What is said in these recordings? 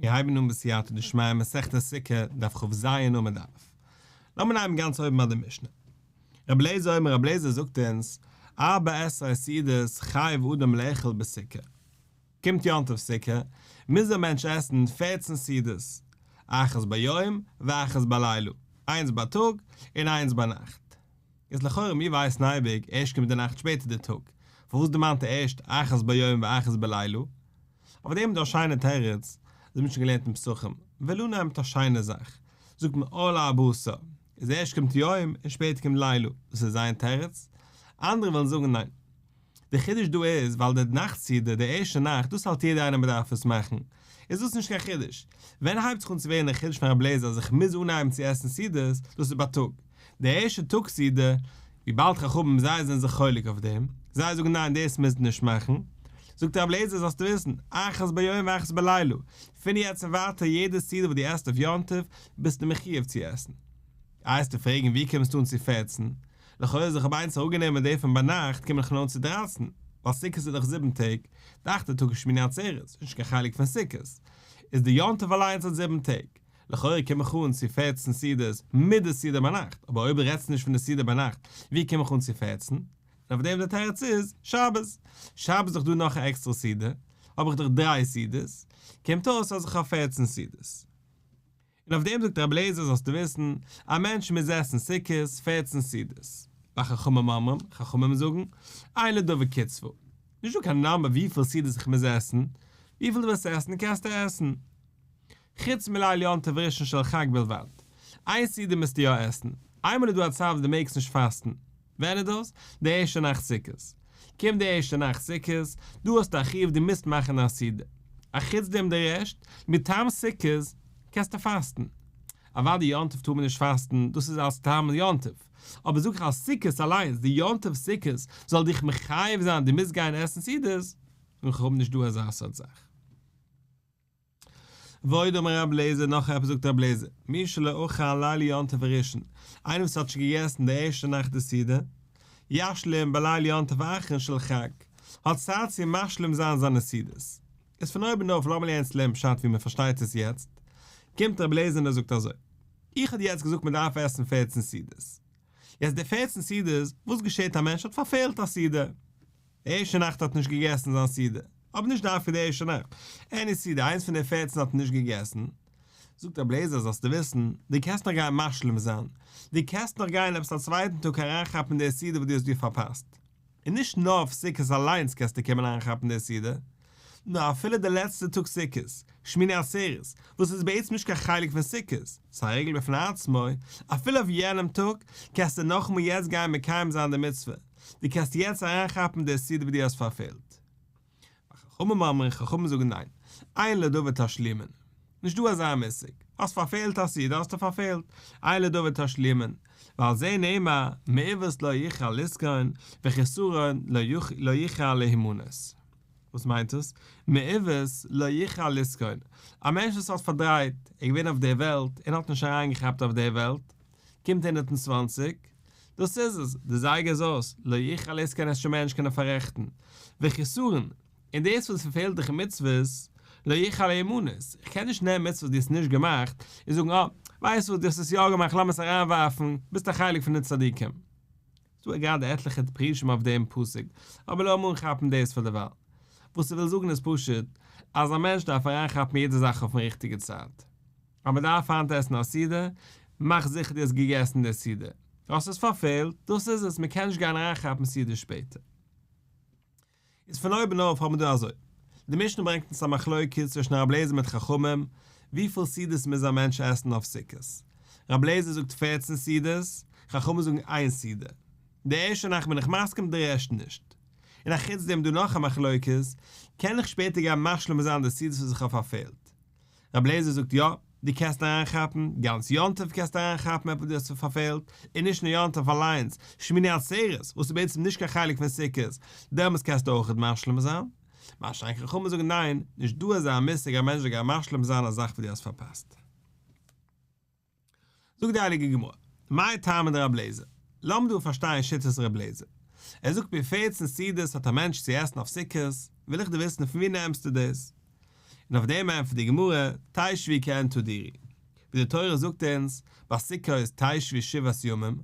מיר הייבן אן בסייעתא דשמיא מסכת סוכה, דף כ"ז עמוד א'. לאמיר הייבן גאנץ אויבן ביי די משנה. רבי אליעזר אומר רבי אליעזר זאגט אונז, ארבע עשרה סעודות חייב אדם לאכול בסוכה. קומט יום טוב סוכה, מוז א מענטש עסן פערצן סעודות, אחת ביום ואחת בלילה, איינס בייטאג און איינס ביינאכט. איז לכאורה מיר ווייסן אייביג ערשט קומט די נאכט שפעטער די טאג, פארוואס דערמאנט ער ערשט אחת ביום ואחת בלילה? אויף דעם איז דא א שיינע תירוץ, דאס האט מען שוין געלערנט אין פסחים, וויל אנהייבן מיט א שיינע זאך, זאגט מען אור לארבעה עשר, איז ערשט קומט יום און שפעטער קומט לילה, דאס איז איין תירוץ, אנדערע ווילן זאגן ניין, די חידוש דא איז ווייל די נאכט סעודה, די ערשטע נאכט, דאס האלט יעדער איינער מ'דארף עס מאכן, איז דאס נישט קיין חידוש. ווען הייבט זיך אן צו ווערן די חידוש פון רב לעזער אז איך מוז אנהייבן צו עסן סעודות, דאס איז בייטאג. די ערשטע טאג סעודה, וויבאלד חכמים זיי זענען זיך חולק אויף דעם, זיי זאגן ניין דאס מוז נישט מאכן, זאגט רב לעזער זאלסטו וויסן, אחת ביום ואחת בלילה, פון יעצט און ווייטער יעדע סעודה וואס דו עסט אויף יום טוב, ביסטו מחיוב צו עסן. גייסטו פרעגן ווי קומסטו אן צו פערצן? לכאורה אז איך האב איינס אראפגענומען די פון ביינאכט קום איך נאר אן צו דרייצן, ווייל סוכות איז דאך זיבן טעג, די אכטע טאג איז שמיני עצרת, נישט קיין חלק פון סוכות, איז די יום טוב אליינס האט זיבן טעג, לכאורה קום איך אן צו פערצן סעודות מיט די סעודה ביינאכט, אבער אויב רעדסטו נישט פון די סעודה ביינאכט, ווי קום איך אן צו פערצן? און אויף דעם די תירוץ איז, שבת. שבת איז דאך דא נאך א עקסטערע סעודה, האב איך דאך דריי סעודות, קומט אויס אז איך האב פערצן סעודות. און אויף דעם זאגט רבי אליעזר זאלסטו וויסן, א מענטש מוז עסן סוכות פערצן סעודות, וחכמים אומרים, חכמים זאגן, אין לדבר קצבה, נישט דא קיין number וויפיל סעודות איך מוז עסן, וויפיל דו ווילסט עסן קענסטו עסן, חוץ מליל יום טוב ראשון של חג בלבד, איין סעודה מוזטו יא עסן, איינמאל איז דא א צייט וואס דו מעגסט נישט פאסטן, ווען איז דאס? די ערשטע נאכט סוכות. קומט די ערשטע נאכט סוכות, דא האסטו א חיוב דו מוזט מאכן א סעודה. אחוץ דעם די רעשט, מטעם סוכות, קענסטו פאסטן. אוודאי יום טוב טאר מען נישט פאסטן, דאס איז אלס טעם יום טוב. אבער זאג איך אז סוכות אליינס, די יום טוב סוכות, זאל דיך מחייב זיין דו מוזט גיין עסן סעודות, זאג איך האב נישט דא אזא סארט זאך. ועוד אמר רבי אליעזר, נאך עפעס זאגט רבי אליעזר, מי שלא אכל ליל יום טוב הראשון, איינער וואס האט שוין געגעסן די ערשטע נאכט די סעודה, ישלים בליל יום טוב האחרון של חג, האט צייט צו משלים זיין זיינע סעודות. איז פון אויבן אויף לאמיר לערנען צו לערנען פשט ווי מען פארשטייט עס יעצט, קומט רבי אליעזר און ער זאגט אזוי, איך האב יעצט געזאגט מען דארף עסן פערצן סעודות, יעצט די פערצן סעודות, וואס געשעט א מענטש האט פארפעלט א סעודה, די ערשטע נאכט האט נישט געגעסן זיין סעודה, אבער נישט דווקא די ערשטע נאכט, any סעודה, איינס פון די פערצן האט ער נישט געגעסן, זאגט רבי אליעזר זאלסטו וויסן, דו קענסט נאך גיין משלים זיין, דו קענסט נאך גיין עפעס א צווייטן טאג אריינכאפן די סעודה וואס דו האסט דיר פארפאסט, און נישט נאר אויף סוכות אליינס קענסטו קומען אריינכאפן די סעודה, נאר אפילו די לעצטע טאג סוכות, שמיני עצרת, וואס איז בעצם נישט קיין חלק פון סוכות, ס'איז א רגל בפני עצמו, אפילו אויף יענעם טאג, קענסטו נאכאמאל יעצט גיין מקיים זיין די מצוה, דו קענסט יעצט אריינכאפן די סעודה וואס דו האסט פארפעלט. וחכמים אומרים, חכמים זאגן ניין, אין לדבר תשלומין. נישט דא אזא מושג. האסט פארפעלט א סעודה האסטו פארפעלט. אין לדבר תשלומין. ועל זה נאמר, מעוות לא יוכל לתקון, וחסרון לא יוכל להימנות. וואס מיינט עס? מעוות לא יוכל לתקון. א מענטש וואס האט פארדרייט, ער איז געווען אויף דער וועלט און האט נישט אריינגעכאפט אויף דער וועלט, קומט 120, דאס איז עס, די זייגער איז אויס, לא יוכל לתקון קען עס שוין מער נישט קענען פאררעכטן, וחסרון, און דאס וואס ס'פעלט דיך אין מצוות, לא יוכל להימנות, איך קען נישט נעמען מצוות דו האסט נישט געמאכט, און זאגן אה, ווייסט וואס, דו האסט עס יא געמאכט, לאמיר עס אריינווארפן, ביסט א חלק פון די צדיקים. ס'דא גראדע עטליכע פירושים אויף דעם פסוק, אבער לאמיר אנכאפן דאס פאר דערווייל. וואס ס'וויל זאגן איז פשוט, אז א מענטש דארף אריינכאפן יעדע זאך אויפן ריכטיגע צייט. אז מען דארף היינט עסן א סעודה, מאך זיכער דו האסט געגעסן די סעודה. האסט עס פארפעלט, דאס איז עס, מען קען נישט גיין אריינכאפן סעודה שפעטער. איז פון אויבן אויף האבן מיר דא אזוי, די משנה ברענגט אונז א מחלוקת צווישן רבי אליעזר מיט חכמים, וויפיל סעודות מוז א מענטש עסן אויף סוכות. רבי אליעזר זאגט פערצן סעודות, חכמים זאגן איין סעודה. די ערשטע נאכט בין איך מסכים די רעשט נישט. און אחוץ דעם דא נאך א מחלוקת, קען איך שפעטער גיין משלים זיין די סעודות וואס איך האב פארפעלט. רבי אליעזר זאגט יא, דו קענסט אריינכאפן, גאנץ יום טוב קענסטו אריינכאפן עפעס דו האסט פארפעלט, און נישט נאר יום טוב אליינס, שמיני עצרת, וואס איז בעצם נישט קיין חלק פון סוכות, דעמאלס קענסטו אויכעט משלים זיין. מה שאין כן חכמים זאגן ניין, נישט דא אזא מושג א מענטש זאל גיין משלים זיין א זאך וואס דו האסט פארפאסט. זאגט די הייליגע גמרא, מאי טעמא דרבי אליעזר? לאמיר דא פארשטיין שיטת רבי אליעזר. ער זאגט מיר פערצן סעודות האט א מענטש צו עסן אויף סוכות, וויל איך דיר וויסן פון ווי נעמסטו דאס? און אויף דעם ענטפערט די גמרא, תשבו כעין תדורו. ווי די תורה זאגט אונז, ביי סוכות תשבו שבעת ימים,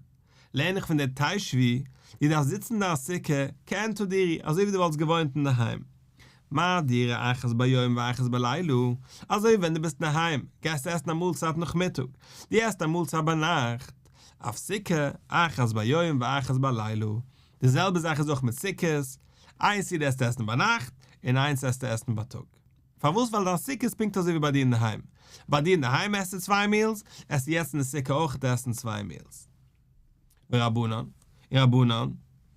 לערן איך פון די תשבו, דו דארפסט זיצן אין דיין סוכה כעין תדורו, אזוי ווי דו וואלטסט געוואוינט אינדערהיים. מה דירה אחת ביום ואחת בלילה, אזוי ווי ווען דו ביסט אינדערהיים, גייסטו עסן א מאלצייט נאכמיטאג, דו עסט א מאלצייט ביינאכט, אף סוכה, אחת ביום ואחת בלילה, די זעלבע זאך איז אויך מיט סוכות, איין סעודה עסטו עסן ביינאכט, און איינס עסטו עסן בייטאג. פארוואס? ווייל דיין סוכה איז פונקט אזוי ווי ביי דיר אינדערהיים. ביי דיר אינדערהיים עסטו צוויי meals, עסטו יעצט אין די סוכה אויך עסן צוויי meals. ורבנן, און רבנן,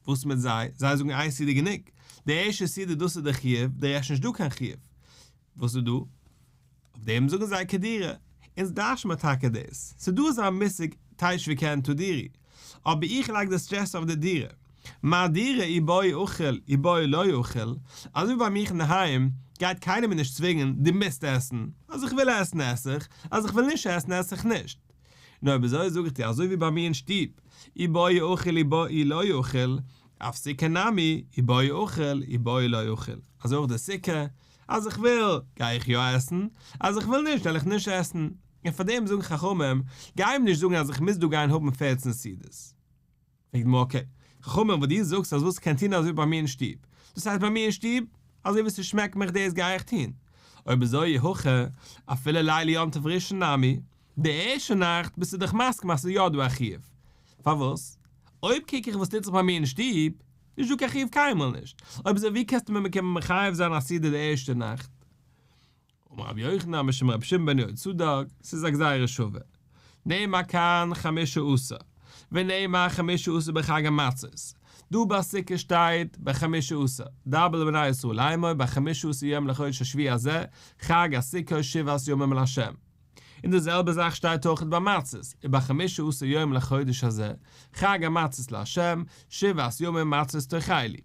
וואס מיט זיי? זיי זאגן איין סעודה גענוג. די ערשטע סעודה דאס איז די חיוב, די רעשט נישט דא קיין חיוב. וואס איז דא? אויף דעם זאגן זיי כדירה. אונז דרש'ן מיר טאקע דאס. ס'איז דא אזא מושג תשבו כעין תדורו. אבער איך לייג די סטרעס אויף די דירה. מה דירה אי בעי אכיל אי בעי לא אכיל, אזוי ווי ביי מיך אינדערהיים גייט קיינער מיר נישט צווינגען דו מוזט עסן, אז איך וויל עסן עס איך, אז איך וויל נישט עסן עס איך נישט. נו אויב אזוי זאג איך דיר אזוי ווי ביי מיר אין שטוב אי בעי אכיל אי בעי לא אכיל, אף סוכה נמי אי בעי אכיל אי בעי לא אכיל, אזוי אויך די סוכה, אז איך וויל גיי איך יא עסן, אז איך וויל נישט וועל איך נישט עסן, און פאר דעם זאגן חכמים, גיי מיר נישט זאגן אז איך מוז דא גיין האבן פערצן סעודות. פרעגט די גמרא okay, חכמים וואס דו זאגסט אז וואס איך קען טון אזוי ווי ביי מיר אין שטוב, דאס הייסט ביי מיר אין שטוב, אזוי ווי ס'שמעקט מיך דאס גיי איך טון, אויב אזוי הכא, אפילו ליל יום טוב ראשון נמי, די ערשטע נאכט ביסטו דאך מסכים אז ס'איז יא דא א חיוב, פארוואס? אויב קוק איך וואס טוט זיך ביי מיר אין שטוב, נישט דא קיין חיוב קיינמאל נישט, אויב אזוי ווי קענסטו מיר קומען מחייב זיין א סעודה די ערשטע נאכט? אמר רבי יוחנן משום רבי שמעון בן יהוצדק, ס'איז א גזירה שווה. נאמר כאן חמשה עשר, ונאמר חמשה עשר בחג המצות, דא ביי סוכה שטייט בחמשה עשר, דבר לבני ישראל לאמור בחמשה עשר יום לחודש השביעי הזה, חג הסוכות שבעת ימים לה'. און די זעלבע זאך שטייט אויך ביי מצות, ובחמשה עשר יום לחודש הזה, חג המצות לה', שבעת ימים מצות תאכלו.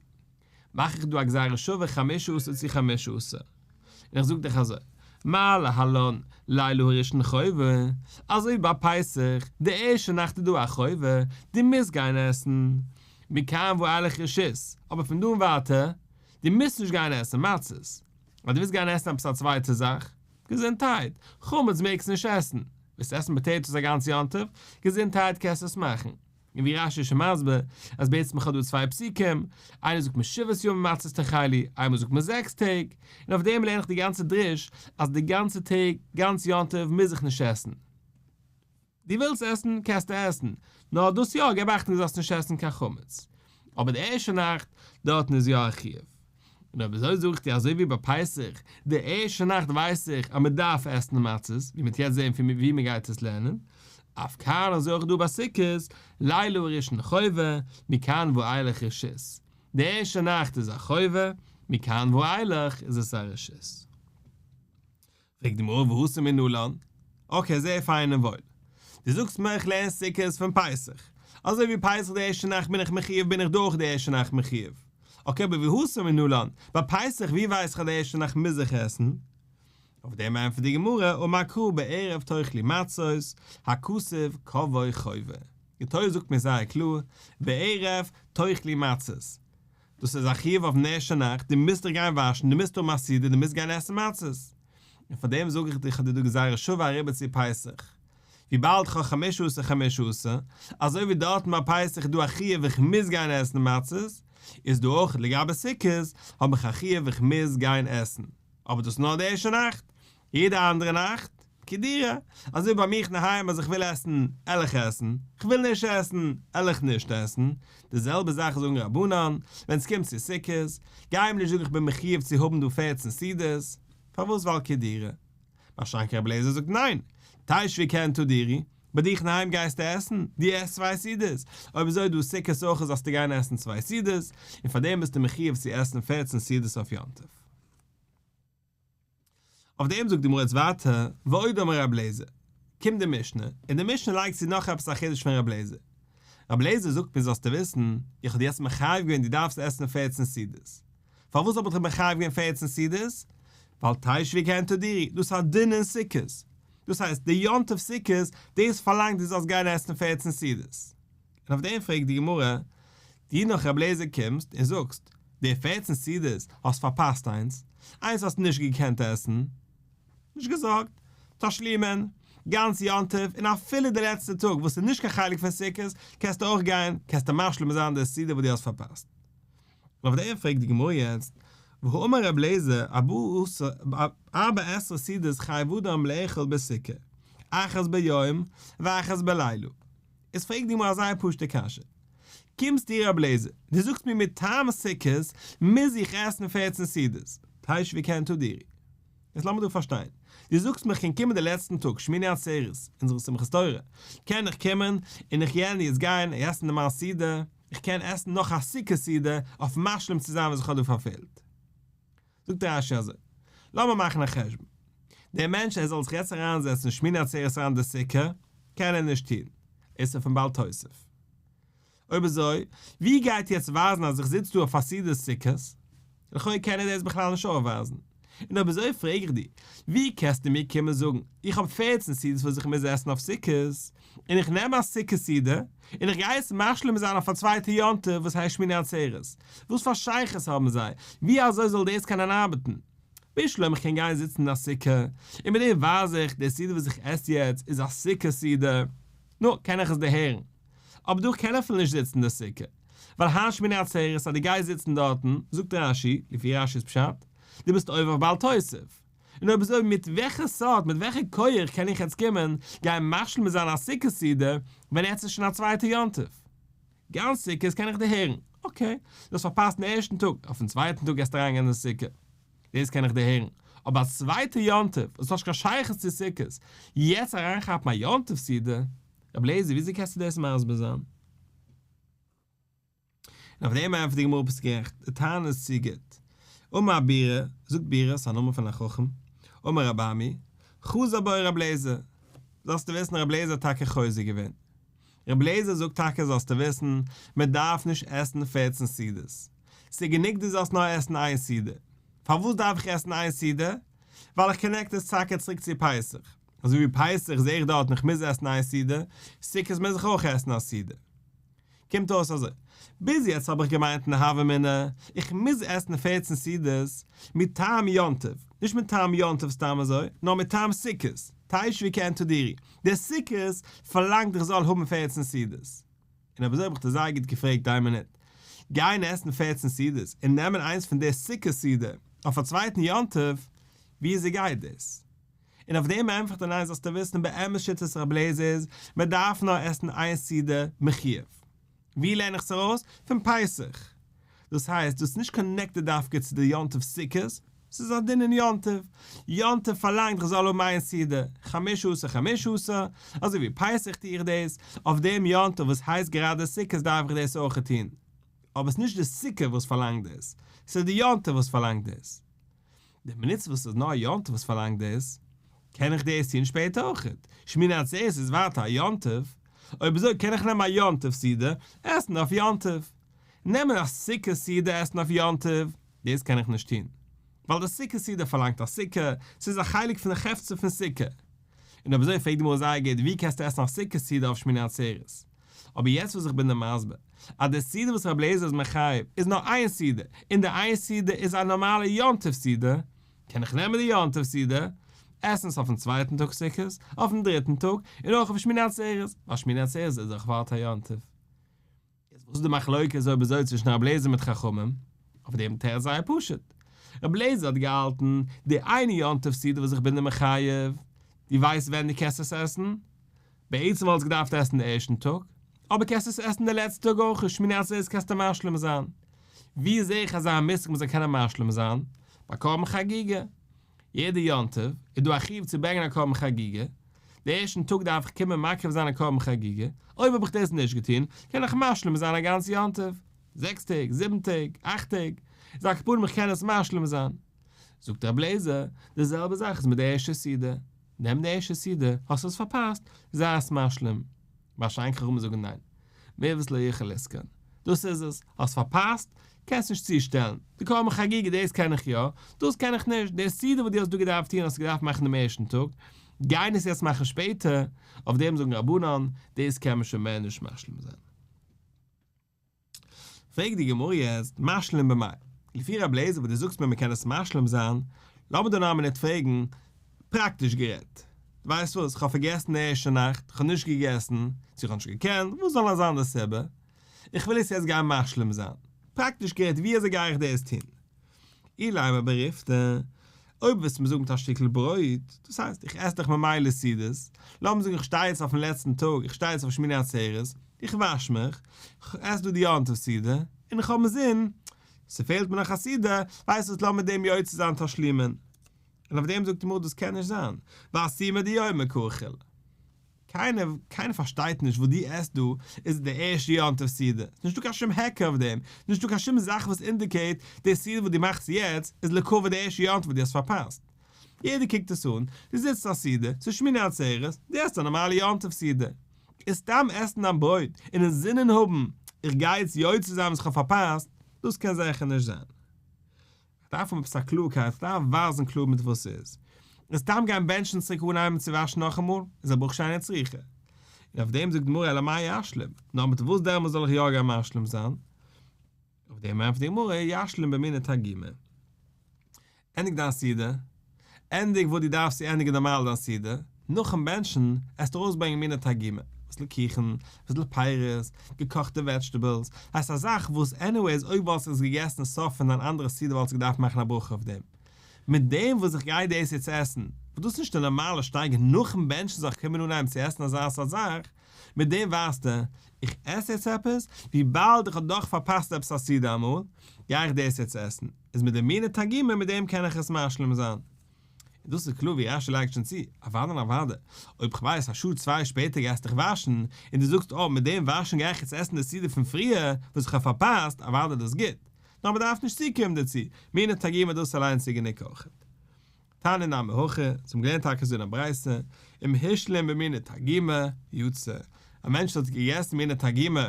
מאך איך דא א גזירה שווה חמשה עשר צו חמשה עשר, און איך זאג דיך אזוי, מה להלן לילה הראשון חובה, אזוי ווי ביי פסח, די ערשטע נאכט איז דא א חובה, דו מוזט גיין עסן, מכאן ואילך רשות, אבער פון דא און ווייטער, דו מוזט נישט גיין עסן מצות, אז דו ווילסט גיין עסן עפעס א צווייטע זאך, געזונטהייט, חמץ מעגסט נישט עסן, ווילסט עסן potatoes א גאנץ יום טוב, געזונטהייט קענסט עס מאכן. און ווי רש"י איז שוין מסביר, אז בעצם איך האב דא צוויי פסוקים, איינער זאגט מיר שבעת ימים מצות תאכלו, איינמאל זאגט מען זעקס טעג, און אויף דעם לערן איך די גאנצע דרוש, אז די גאנצע טעג, גאנץ יום טוב מוז איך נישט עסן. דו ווילסט עסן, קענסטו עסן, נאר דאס יא, געב אכטונג דו זאלסט נישט עסן קיין חמץ. אבער די ערשטע נאכט, דארטן איז יא א חיוב. און אויב אזוי זאג איך דיר אזוי ווי ביי פסח, די ערשטע נאכט ווייס איך אז מען דארף עסן מצות, ווי מען וועט יעצט זען פון ווי מען גייט עס לערנען, אף כאן אזוי אויך דא ביי סוכות, לילה הראשון חובה, מכאן ואילך רשות. די ערשטע נאכט איז א חובה, מכאן ואילך איז עס א רשות. פרעגט די גמרא והתם מנלן? okay זייער פיין און וואויל. דו זאגסט מיר איך לערן סוכות פון פסח. אזוי ווי פסח די ערשטע נאכט בין איך מחיוב בין איך דא אויך די ערשטע נאכט מחיוב. okay אבער והתם מנלן? ביי פסח ווי ווייס איך אז די ערשטע נאכט מוז איך עסן? אויף דעם ענטפערט די גמרא אמר קרא בערב תאכלו מצות, הכתוב קבעו חובה. די תורה זאגט מיר זייער קלאר, בערב תאכלו מצות. דאס איז א חיוב אויפן ערשטע נאכט, דו מוזט דיך גיין וואשן, דו מוזט האבן א סעודה, דו מוזט גיין עסן מצות. און פאר דעם זאג איך דיר, איך האב דיר דא גזירה שווה אריבער צו פסח. וויבאלד כ'האב חמשה עשר חמשה עשר, אזוי ווי דארטן ביי פסח איז דא א חיוב איך מוז גיין עסן מצות, איז דא אויך לגבי סוכות האב איך א חיוב איך מוז גיין עסן. אבער דאס איז נאר די ערשטע נאכט, יעדע אנדערע נאכט, כדירה, אזוי ביי מיך אינדערהיים אז איך וויל עסן, על איך עסן, כ'וויל נישט עסן, על איך נישט עסן, די זעלבע זאך זאגן רבנן, ווען ס'קומט צו סוכות, גיי מיר נישט זאגן איך בין מחיוב צו האבן דא פערצן סעודות, פארוואס ווייל כדירה. משא"כ רבי אליעזר זאגט ניין, תשבו כעין תדורו, ביי דיך אינדערהיים גייסטו עסן, דו עסט צוויי סעודות, אויב אזוי דא סוכות אויך זאלסטו גיין עסן צוויי סעודות, און פארדעם ביסטו מחיוב צו עסן פערצן סעודות אויף יום טוב. אויף דעם זאגט די גמרא יעצט ווייטער, ועוד אמר רבי אליעזר, קומט די משנה, און די משנה לייגט צו נאך עפעס א חידוש פון רבי אליעזר. רבי אליעזר זאגט מיר זאלסטו וויסן, איך האב דיר יעצט מחייב געווען דו דארפסט עסן פערצן סעודות. פארוואס האב איך דיך מחייב געווען פערצן סעודות? ווייל תשבו כעין תדורו, דאס איז א דין אין סוכות. דאס הייסט, די יום טוב סוכות, דאס פארלאנגט דו זאלסט גיין עסן פערצן סעודות. און אויף דעם פרעגט די גמרא, דו נאך רבי אליעזר קומסט און זאגסט, די פערצן סעודות האסט פארפאסט איינס, איינס האסט נישט געקענט עסן. נישט געזארגט, תשלימין, גאנץ יום טוב און אפילו די לעצטע טאג וואס איז נישט קיין חלק פון סוכות, קענסטו אויך גיין, קענסטו משלים זיין די סעודה וואס דו האסט פארפאסט. און אויף דעם פרעגט די גמרא יעצט, והאמר רבי אליעזר, ארבע עשרה סעודות חייב אדם לאכול בסוכה, אחת ביום ואחת בלילה. איז פרעגט די גמרא א זייער פשוטע קשיא, קומסט דו רבי אליעזר, דו זאגסט מיר מטעם סוכות מוז איך עסן פערצן סעודות, תשבי כעין תדורי. יעצט לאמיר דא פארשטיין, דו זאגסט מיר כ'קען קומען די לעצטן טאג שמיני עצרת, אונזערע שמחת תורה, קען איך קומען און איך יענע יעצט גיין עסן די מיין סעודה, איך קען עסן נאך א סוכה סעודה אויף משלים צו זיין וואס איך האב דא פארפעלט. זאגט רש"י אזוי, לאמיר מאכן א חשבון, דער מענטש ער זאל זיך יעצט אריינזעצן שמיני עצרת אריין די סוכה, קען ער נישט טון, איסור פון בל תוסיף. אויב אזוי, ווי גייט יעצט ווייזן אז איך זיץ דא אויף א סעודת סוכות? לכאו' קען ער דאס בכלל נישט אויפווייזן. און אויב אזוי פרעג איך דיר, ווי קענסטו מיר קומען זאגן, איך האב פערצן סעודות וואס איך מוז עסן אויף סוכות, און איך נעם א סוכה סעודה, און איך גיי עס משלים זיין אויף א צווייטע יום טוב וואס הייסט שמיני עצרת? וואס פאר שייכות האבן זיי? ווי אזוי זאל דאס קענען ארבעטן? בשלמא איך קען גיין זיצן אין א סוכה, און מיט דעם ווייז איך, די סעודה וואס איך עס יעצט איז א סוכה סעודה, נו, קען איך עס דערהערן. אבער דא קען אפילו נישט זיצן אין די סוכה, ווייל היינט שמיני עצרת אז דו גייסט זיצן דארטן, זאגט רש"י, לפי רש"י'ס פשט, דו ביסט עובר אויף בל תוסיף. און אויב אזוי מיט וועלכע סארט, מיט וועלכע כח קען איך יעצט קומען גיין משלים זיין א סוכה סעודה, ווען יעצט איז שוין א צווייטע יום טוב? גאנץ סוכות קען איך דערהערן, okay, דו האסט פארפאסט דעם ערשטן טאג, אויפן צווייטן טאג גייסטו אריינגיין אין די סוכה, דאס קען איך דערהערן, אבער א צווייטע יום טוב וואס האט נישט קיין שייכות צו סוכות, יעצט אריינכאפן א יום טוב סעודה, רבי אליעזר וויאזוי קענסטו דאס מסביר זיין? און אויף דעם ענטפערט די גמרא ביסט גערעכט, די טענה איז צו גוט. אמר בירא, זאגט בירא, ס'איז א נאמען פון א חכם, אמר רבי אמי, חזר בו רבי אליעזר, זאלסטו וויסן רבי אליעזר האט טאקע חוזר געווען. רבי אליעזר זאגט טאקע זאלסטו וויסן, מען דארף נישט עסן פערצן סעודות, ס'איז גענוג דו זאלסט נאר עסן איין סעודה. פארוואס דארף איך עסן איין סעודה? ווייל איך connect עס טאקע צוריק צו פסח. אזוי ווי פסח זעה איך דארטן איך מוז עסן איין סעודה, סוכות מוז איך אויך עסן א סעודה. קומט אויס אזוי, ביז יעצט האב איך געמיינט אין הוה אמינא, איך מוז עסן פערצן סעודות, מטעם יום טוב, נישט מטעם יום טוב סתם אזוי, נאר מטעם סוכות, תשבי כעין תדורי, דער סוכות פארלאנגט איך זאל האבן פערצן סעודות. און אויב אזוי האב איך דיר זייער גוט געפרעגט איין מינוט, גיין עסן פערצן סעודות און נעמען איינס פון די סוכות סעודה אויף א צווייטן יום טוב, ווי אזוי גייט דאס? און אויף דעם ענטפערט ער ניין זאלסטו וויסן באמת שיטת רבי אליעזר איז מען דארף נאר עסן איין סעודה מחיוב. ווי לערן איך עס ארויס? פון פסח. דאס הייסט דאס איז נישט connected דווקא צו די יום טוב סוכות, ס'איז א דין אין יום טוב. יום טוב פארלאנגט איך זאל האבן איין סעודה, חמשה עשר חמשה עשר, אזוי ווי פסח טו איך דאס, אויף דעם יום טוב וואס הייסט גראדע סוכות דארף איך דאס אויך טון. אבער ס'איז נישט די סוכה וואס פארלאנגט דאס, ס'איז די יום טוב וואס פארלאנגט דאס. די מינוט וואס ס'איז נאר יום טוב וואס פארלאנגט דאס, קען איך דאס טון שפעטער אויכעט. שמיני עצרת איז ווייטער א יום טוב, אויב אזוי קען איך נעמען א יום טוב סעודה, עסן אויף יום טוב. נעמען א סוכה סעודה עסן אויף יום טוב, דאס קען איך נישט טון. ווייל די סוכה סעודה פארלאנגט א סוכה, ס'איז א חלק פון די חפצא פון סוכה. און אויב אזוי פרעגט די גמרא זייער גוט, ווי קענסטו עסן א סוכה סעודה אויף שמיני עצרת? אבער יעצט וואס איך בין דיר מסביר אז די סעודה וואס רבי אליעזר איז מחייב איז נאר איין סעודה, און די איין סעודה איז א נארמאלע יום טוב סעודה, קען איך נעמען די יום טוב סעודה, עסן עס אויפן צווייטן טאג סוכות, אויפן דריטן טאג, און אויך אויף שמיני עצרת, ווייל שמיני עצרת איז דאך ווייטער יום טוב. יעצט וואס איז די מחלוקת אויב אזוי צווישן רבי אליעזר מיט חכמים? אויף דעם תירוץ זייער פשוט. רבי אליעזר האט געהאלטן, די איינע יום טוב סעודה וואס איך בין דיר מחייב, דו ווייסט ווען דו קענסט עס עסן? בעצם וואלסט געדארפט עסן די ערשטן טאג, אבער קענסט עס עסן די לעצטע טאג אויך, שמיני עצרת קענסטו משלים זיין. ווי זעה איך אזא מושג מ'זאל קענען משלים זיין? ביי קרבן חגיגה. יעדע יום טוב איז דא א חיוב צו ברענגען א קרבן חגיגה, די ערשטן טאג דארף איך קומען מקריב זיין א קרבן חגיגה, אויב האב איך דאס נישט געטון, קען איך משלים זיין א גאנץ יום טוב, זעקס טעג, זיבן טעג, אכט טעג, איז על כל פנים איך קען עס משלים זיין. זאגט רבי אליעזר, די זעלבע זאך איז מיט די ערשטע סעודה, נעם די ערשטע סעודה, האסט עס פארפאסט, זיי עס משלים. מה שאין כן חכמים זאגן ניין, מעוות לא יוכל לתקון, דאס איז עס, האסט פארפאסט, קענסט נישט צושטעלן, די קרבן חגיגה דאס קען איך יא, דאס קען איך נישט, די סעודה וואס דו האסט דא געדארפט טון האסטו געדארפט מאכן דעם ערשטן טאג, גיין עס יעצט מאכן שפעטער, אויף דעם זאגן רבנן, דאס קען מען שוין מער נישט משלים זיין. פרעגט די גמרא יעצט, משלים במאי? לפי רבי אליעזר וואס דו זאגסט מיר מען קען עס משלים זיין, לאמיר דא נאר א מינוט פרעגן, פראקטיש גערעדט, ווייסט וואס, כ'האב פארגעסן די ערשטע נאכט, כ'האב נישט געגעסן, צו כ'האב נישט געקענט, וואס זאל זיין די סיבה? איך וויל עס יעצט גיין משלים זיין. פראקטיש גערעדט, ווי אזוי גיי איך דאס טון? אילימא בריפתא, אויב וועסטו מיר זאגן מיט א שטיקל ברויט, דאס הייסט, איך עס דאך ממילא סעודות, לאמיר זאגן איך שטיי יעצט אויפן לעצטן טאג, איך שטיי יעצט אויף שמיני עצרת, איך וואש מיך, איך עס דא די יום טוב סעודה, און איך האב אינזין, ס'פעלט מיר נאך א סעודה, ווייסט וואס לאמיר דעם יוצא זיין תשלומין. און אויף דעם זאגט די גמרא דאס קען נישט זיין, ואסומא דיומא קאכיל. קיינער קיינער פארשטייט נישט וואס דו עסט דא איז די ערשטע יום טוב סעודה, ס'איז נישטא קיין שום היכר אויף דעם, נישטא קיין שום זאך וואס indicate די סעודה וואס דו מאכסט יעצט איז לכבוד די ערשטע יום טוב וואס דו האסט פארפאסט. יעדער קוקט עס אן, דו זיצט א סעודה, ס'איז שמיני עצרת, דו עסט א נארמאלע יום טוב סעודה. איז סתם עסן דיין ברויט און אינזינען האבן איך גיי יעצט יוצא זיין וואס איך האב פארפאסט, דאס קען זיכער נישט זיין. כ'דארף האבן עפעס א קלארקייט, כ'דארף ווייזן קלאר מיט וואס ס'איז. און סתם גיין בענטשן צוריק אנהייבן צו וואשן נאכאמאל, איז א ברכה שאינה צריכה. און אויף דעם זאגט די גמרא אלא מאי ישלים, נאר מיט וואס דעמאלס זאל איך יא גיין משלים זיין? אויף דעם ענטפערט די גמרא ישלים במיני תרגימא. ענדיג דיין סעודה, ענדיג וואס דו דארפסט צו ענדיגן נארמאל דיין סעודה, נאכן בענטשן עסטו ארויסברענגען מיני תרגימא, אביסל קיכן, אביסל פירות, געקאכטע vegetables, הייסט א זאך וואס anyways אויב וואלסטו עס געגעסן סוף פון דיין אנדערע סעודה וואלסטו געדארפט מאכן א ברכה אויף דעם. מיט דעם וואס איך גיי דאס יעצט עסן, וואס דאס איז נישט די נארמאלע שטייגער נאכן בענטשן זאל איך קומען אנהייבן צו עסן אזא סארט זאך, מיט דעם ווייזטו, איך עס יעצט עפעס, וויבאלד איך האב דאך פארפאסט עפעס א סעודה אמאל, גיי איך דאס יעצט עסן, איז מיט די מיני תרגימא מיט דעם קען איך עס משלים זיין. און דאס איז קלאר ווי רשי לייגט שוין צו, אוודאי און אוודאי, אויב כ'ווייס א שעה צוויי שפעטער גייסט דיך וואשן, און דו זאגסט אה מיט דעם וואשן גיי איך יעצט עסן די סעודה פון פריער וואס איך האב פארפאסט, אוודאי איז דאס גוט, נאר מ'דארף נישט צוקומען דערצו, מיני תרגימא דאס אליינס איז גענוג אויכעט. תניא נמי הכי, אונז האבן געלערנט טאקע אזוי אין א ברייתא, אם השלים במיני תרגימא, יצא. א מענטש האט געגעסן מיני תרגימא,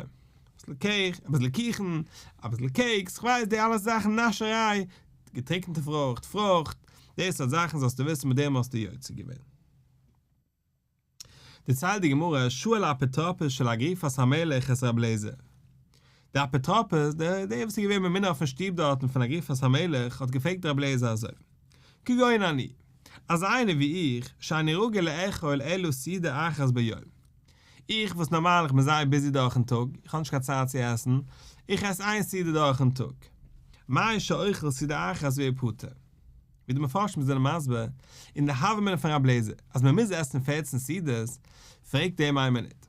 אביסל cake, אביסל קיכן, אביסל cakes, כ'ווייס די אלע זאכן נאשעריי, געטריקענטע פרוכט, פרוכט, די סארט זאכן זאלסטו וויסן מיט דעם האסטו יוצא געווען. דערציילט די גמרא, שאל אפוטרופוס של אגריפס המלך את רבי אליעזר. דער אפוטרופוס, דער דער וואס איז געווען ממונה אויפן שטוב דארטן פון אגריפס המלך, האט געפרעגט רבי אליעזר אזוי, כגון אני, אזא איינער ווי איך, שאיני רגיל לאכול אלא סעודה אחת ביום. איך וואס נארמאל איך בין זייער busy דורכן טאג, איך האב נישט קיין צייט צו עסן, איך עס איין סעודה דורכן טאג. מהו שאוכל סעודה אחת ואפטר. ווי די מפרשים זענען מסביר, אין די הוה אמינא פון רב לעזער, אז מען מוז עסן פערצן סעודות, פרעגט ער אים איין מינוט,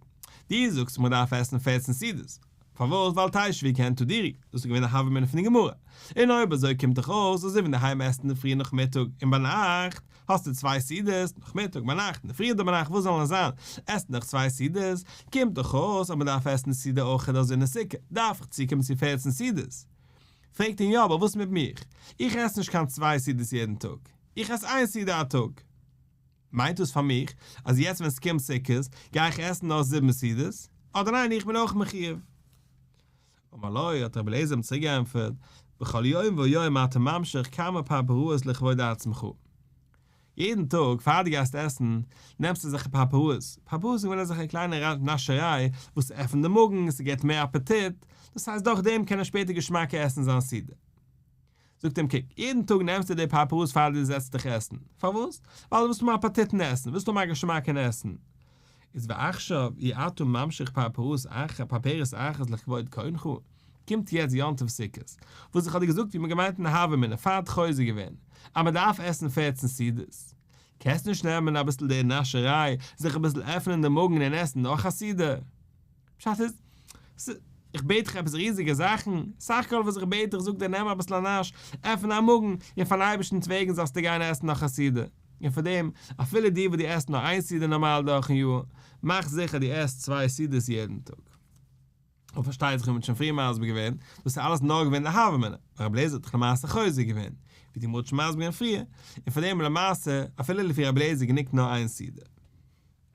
דו זאגסט מען דארף עסן פערצן סעודות, פארוואס ווייל תשבו כעין תדורו, דאס איז געווען די הוה אמינא פון די גמרא, און אויב אזוי קומט דאך אויס אז אויב אינדערהיים עסט אינדערפרי נאכמיטאג און ביינאכט, האסטו צוויי סעודות, נאכמיטאג, ביינאכט, אינדערפרי אדער ביינאכט וואס זאלן עס זיין, עסט נאך צוויי סעודות, קומט דאך אויס אז מען דארף עסן די סעודה אויך אזוי אין די סוכה, דארף איך צוקומען צו פערצן סעודות. פרעגט אים יא אבער וואס מיט מיך? איך עס נישט קיין צוויי סעודות יעדן טאג, איך עס איין סעודה א טאג. מיינט דאס פאר מיך אז יעצט ווען ס'קומט סוכות גיי איך עסן נאר זיבן סעודות? אדער ניין איך בין אויך מחיוב? אמר לו, האט רבי אליעזר אים צוריק געענטפערט, בכל יום ויום אתה ממשיך כמה פרפראות לכבוד עצמך. יעדן טאג פאר דו גייסט עסן, נעמסטו אזעלכע פרפראות, פרפראות איז געווען אזעלכע קליינע נאשעריי וואס עפנט די מאגן, ס'געבט מער אפעטיט, דאס הייסט דורך דעם קען ער שפעטער געשמאקער עסן זיין סעודה. זאגט אים קוק, יעדן טאג נעמסטו די פרפראות פאר דו זעצט דיך עסן, פארוואס? ווייל דו ווילסט האבן אפעטיט אין עסן, ווילסט האבן א געשמאק אין עסן. איז ועכשיו אי אתה ממשיך פרפראות אחת פרפרת אחת לכבוד קונך, קומט יעצט יום טוב סוכות, וואס איך האב דיר געזאגט ווי מען געמיינט אין הוה אמינא פאר האט חוזר געווען אז מען דארף עסן פערצן סעודות, קענסט נישט נעמען אביסל די נאשעריי, זיך אביסל עפענען די מאגן און עסן נאך א סעודה? פשט איז, איך בעט דיך עפעס ריזיגע זאכן? סך הכל וואס איך בעט דיך זאג דיר נעם אביסל א נאש, עפן א מאגן, און פארן אייבערשטנ'ס וועגן זאלסטו גיין עסן נאך א סעודה. און פאר דעם, אפילו דו וואס דו עסט נאר איין סעודה נארמאל דורכן יאר, מאך זיכער דו עסט צוויי סעודות יעדן טאג. און פארשטייט זיך ווי מ'האט שוין פריער מסביר געווען, דאס איז אלעס נאר געווען די הוה אמינא, ווייל רבי אליעזר האט דאך למעשה חוזר געווען, ווי די גמרא האט שוין מסביר געווען פריער, און פאר דעם למעשה, אפילו לפי רבי אליעזר גענוג נאר איין סעודה.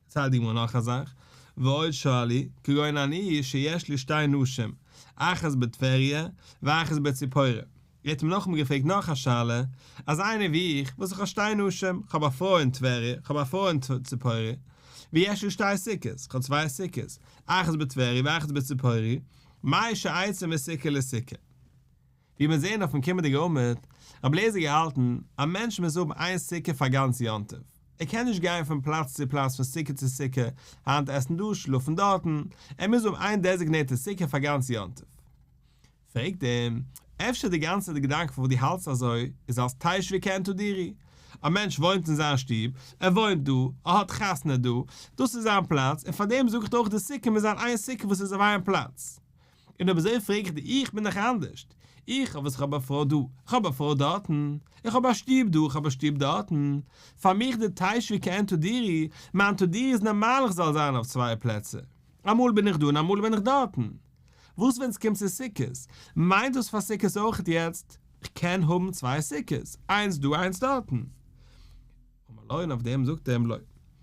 דערציילט די גמרא נאך א זאך, ועוד שאלו, כגון אני שיש לי שתי נשים, אחת בטבריה ואחת בציפורי. ער האט אים נאכאמאל געפרעגט נאך א שאלה, אז איינער ווי איך, וואס איך האב שתי נשים, איך האב א פרוי אין טבריה, איך האב א פרוי אין ציפורי, ויש לי שתי סוכות, איך האב צוויי סוכות, אחת בטבריה ואחת בציפורי, מהו שאצא מסוכה לסוכה. ווי מיר זעען אויפן קומענדיגע עמוד, רבי אליעזר געהאלטן, א מענטש מוז האבן איין סוכה פאר גאנץ יום טוב. ער קען נישט גיין פון פלאץ צו פלאץ פון סוכה צו סוכה, היינט עסן דא, שלאפן דארטן, ער מוז האבן איין designated סוכה פאר גאנץ יום טוב. פרעגט אים, אפשר די גאנצע געדאנק פון וואס דו האלטסט אזוי, איז אלס תשבו כעין תדורו. א מענטש וואוינט אין זיין שטוב, ער וואוינט דא, ער האט חתונה דא, דאס איז זיין פלאץ, און פאר דעם זאג איך דיר אויך די סוכה מוז זיין איין סוכה וואס איז אויף איין פלאץ. און אויב אזוי פרעג איך דיר, איך בין דאך אנדערשט, איך האב וואס איך האב א פרוי דא, איך האב א פרוי דארטן, איך האב א שטוב דא, איך האב א שטוב דארטן, פאר מיך די תשבו כעין תדורו, מיין תדורו איז נארמאל איך זאל זיין אויף צוויי פלעצער, אמאל בין איך דא און אמאל בין איך דארטן. וואס ווען ס'קומט צו סוכות? מיינט דאס פאר סוכות אויכעט יעצט? כ'קען האבן צוויי סוכות, איינס דא איינס דארטן. אמר לו און אויף דעם זאגט ער אים לא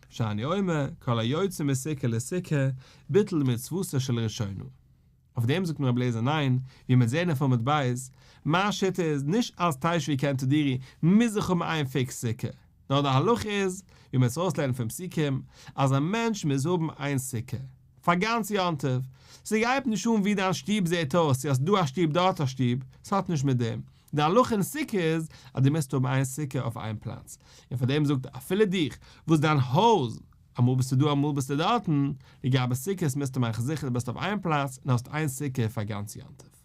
שאני אומר כל היוצא מסוכה לסוכה ביטל מצותה של ראשונה. אויף דעם זאגט מיר רבי אליעזר ניין, ווי מיר זעהן אויף עמוד ב', מיין שיטה איז נישט אלס תשבו כעין תדורו מוז איך האבן איין fix סוכה, נאר די הלכה איז, ווי מען עס אויסלערנט פון פסוקים, אז א מענטש מוז האבן איין סוכה, פאר גאנץ יום טוב, ס'גייט נישט אן ווי דיין שטוב זעהט אויס, צו האסט דא א שטוב דארט א שטוב, ס'האט נישט מיט דעם, די הלכה אין סוכה איז אז דו מוזט האבן איין סוכה אויף איין פלאץ, און פאר דעם זאגט אפילו דיך וואס דיין הויז, אמאל ביסטו דא אמאל ביסטו דארטן, לגבי סוכות מוזטו מאכן זיכער דו ביסט אויף איין פלאץ און האסט איין סוכה פאר גאנץ יום טוב.